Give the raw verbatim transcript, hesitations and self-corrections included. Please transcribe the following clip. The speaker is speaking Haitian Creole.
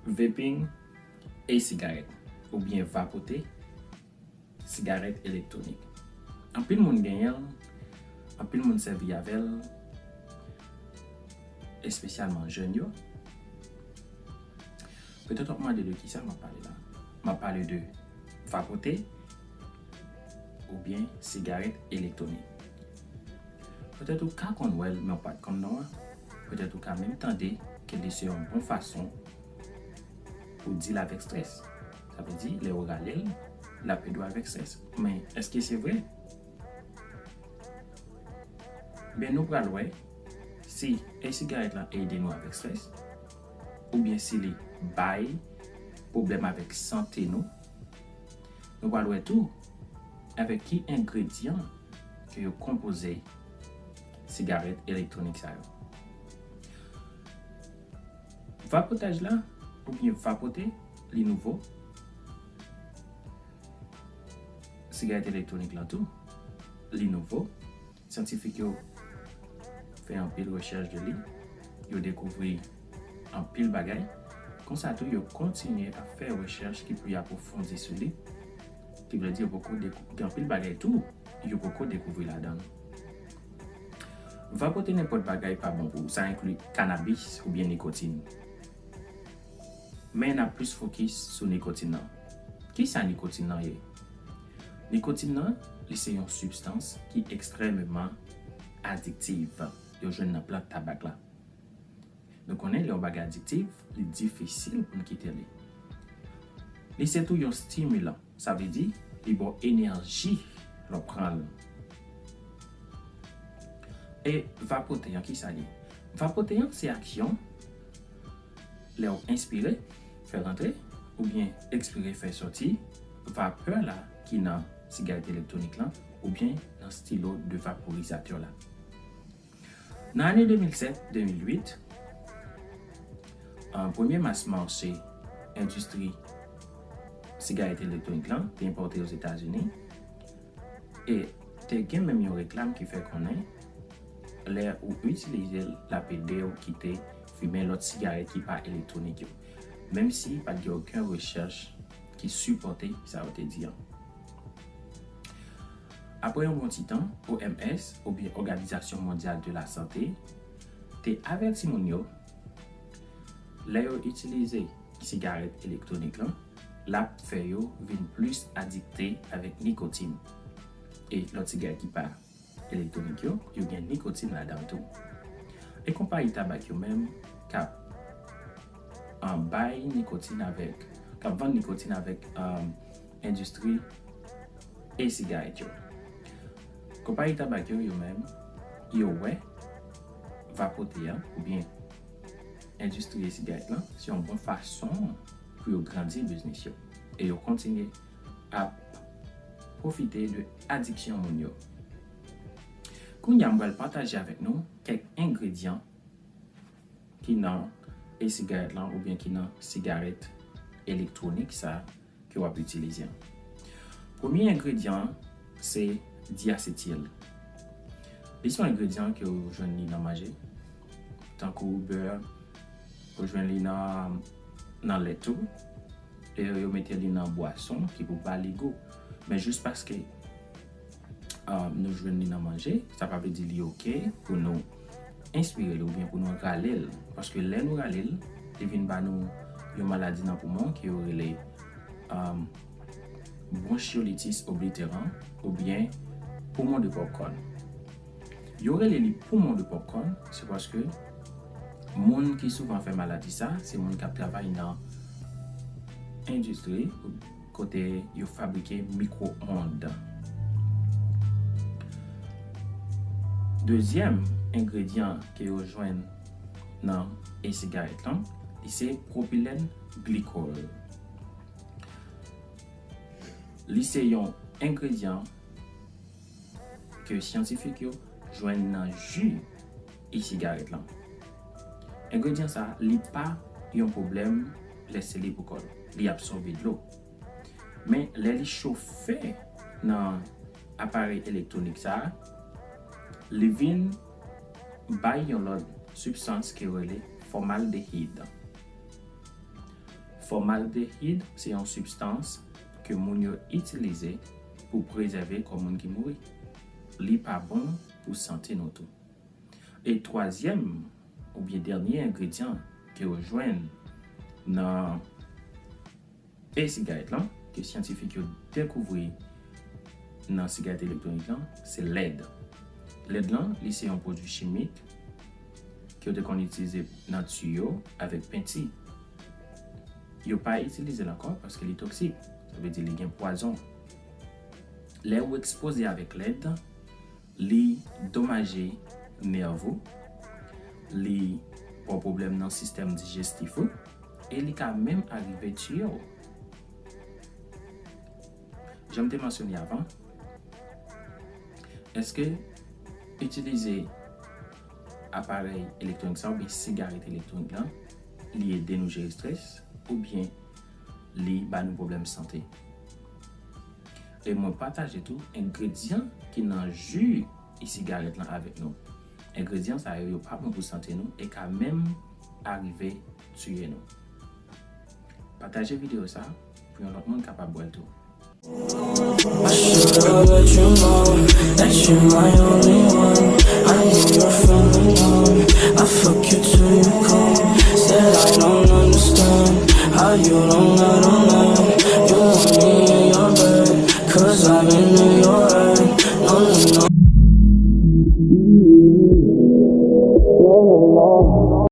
Vaping, e-sigarèt, oubyen vapote, sigarèt elektwonik. Anpil moun genyen l, anpil moun sèvi avè l, espesyalman jèn yo. Petèt w ap mande de kisa m ap pale la. M ap pale de vapote oubyen sigarèt elektwonik. Petèt ou ka konn wè l, men w pa t konn non an. Petèt ou ka menm tande ke li se yon bon fason pou deal avèk strès. Sa vle di, lè w rale l, l ap ede w avèk strès. Men, èske se vre? Ben, nou pral wè si e-sigarèt lan ede nou avèk strès, oubyen si li bay pwoblèm avèk sante nou. Nou pral wè tou avèk ki engredyan ke yo konpoze sigarèt elektwonik sa yo. Vapotaj la, oubyen vapote, li nouvo. Sigarèt elektwonik lan tou, li nouvo. Syantifik yo fè anpil rechèch de li. Yo dekouvri anpil bagay. Konsa tou, yo kontinye ap fè rechèch ki pi apwofondi sou li. Ki vle di, yo poko dekou-, gen anpil bagay tou, yo poko dekouvri ladan l. Vapote nenpòt bagay pa bon pou ou. Sa enkli kanabis oubyen nikotin. Men n ap plis fokis sou nikotin nan. Kisa nikotin nan ye? Nikotin nan, li se yon sibstans ki ekstrèmeman adiktiv. Yo jwenn nan plant tabak la. Nou konnen lè yon bagay adiktiv, li difisil pou n kite li. Li se tou yon stimilan. Sa vle di, li ba w enèji lè w pran l. E vapote an, kisa l ye? Vapote an, se aksyon lè w enspire, fè rantre, oubyen ekspire, fè soti vapè la ki nan sigarèt elektwonik lan, oubyen nan stilo de vaporizatè la. Nan ane de mil sèt, de mil uit, an premye mas mache endistri sigarèt elektwonik lan te enpòte Ozetazini, e te gen menm yon reklam ki fè konnen lè ou itilize l, l ap ede w kite fimen lòt sigarèt ki pa elektwonik yo, menm si pa t gen okenn rechèch ki sipòte sa yo te di an. Apre yon bon ti tan, O M S, oubyen Òganizasyon Mondyal de la Sante, te avèti moun yo, lè yo itilize sigarèt elektwonik lan, l ap fè yo vin plis adikte avèk nikotin. E lòt sigarèt ki pa elektwonik yo, yo gen nikotin ladan l tou. E konpayi tabak yo menm k ap, ah, bay nikotin avèk, k ap vann nikotin avèk, ah, endistri e-sigarèt yo. Konpayi tabak yo, yo menm, yo wè vapote a, oubyen endistri e-sigarèt lan, se yon bon fason pou yo grandi biznis yo. E yo kontinye ap pwofite de adiksyon moun yo. Kounye a, m pral pataje avèk nou kèk engredyan ki nan e-sigarèt lan oubyen ki nan sigarèt elektwonik sa ke w ap itilize an. Premye engredyan an, se diasetil. Li se yon engredyan ke w jwenn li nan manje, tankou bè, ou jwenn li nan, nan lèt tou, e yo mete li nan bwason ki pou ba li gou. Men jis paske, ah, nou jwenn li nan manje, sa pa vle di li oke pou nou enspire l oubyen pou nou rale l. Paske lè nou rale l, li vin ba nou yon maladi nan poumon ke yo rele, ah, bronchiolitis oblitérans oubyen poumon de pòpkòn. Yo rele li poumon de pòpkòn, se paske moun ki souvan fè maladi sa, se moun k ap travay nan endistri kote yo fabrike mikwo-ond. Dezyèm engredyan ke yo jwenn nan e-sigarèt lan, li se pwopilèn glikòl. Li se yon engredyan ke syantifik yo jwenn nan ji e-sigarèt lan. Engredyan sa, li pa yon pwoblèm lè se li pou kò l. Li absòbe dlo. Men lè li chofe nan aparèy elektwonik sa, li vin bay yon lòt sibstans ki rele fòmaldehid. Fòmaldehid se yon sibstans ke moun yo itilize pou prezève kò moun ki mouri. Li pa bon pou sante nou tou. E twazyèm oubyen dènye engredyan ke yo jwenn nan e sigarèt lan, ke syantifik yo dekouvri nan sigarèt elektwonik lan, se lèd. Lèd lan, li se yon pwodui chimik ke yo te konn itilize nan tiyo avèk penti. Yo pa itilize l ankò paske li toksik, sa vle di li gen pwazon. Lè ou ekspoze avèk lèd, li domaje nèv ou, li ba w pwoblèm nan sistèm dijestif ou, e li ka menm arive tiye w. Jan m te mansyone avan, èske itilize aparèy elektwonik sa oubyen sigarèt elektwonik lan, li ede nou jere estrès oubyen li ba nou pwoblèm sante? E mwen pataje tou engredyan ki nan ji e sigarèt lan avèk nou. Engredyan sa yo, yo pa bon pou sante nou e ka menm arive tiye nou. Pataje videyo sa pou yon lòt moun kapab wè l tou. I should have let you know that you're my only one. I know you're feeling numb. I fuck you till you come. Said I don't understand how you don't let on that. You want me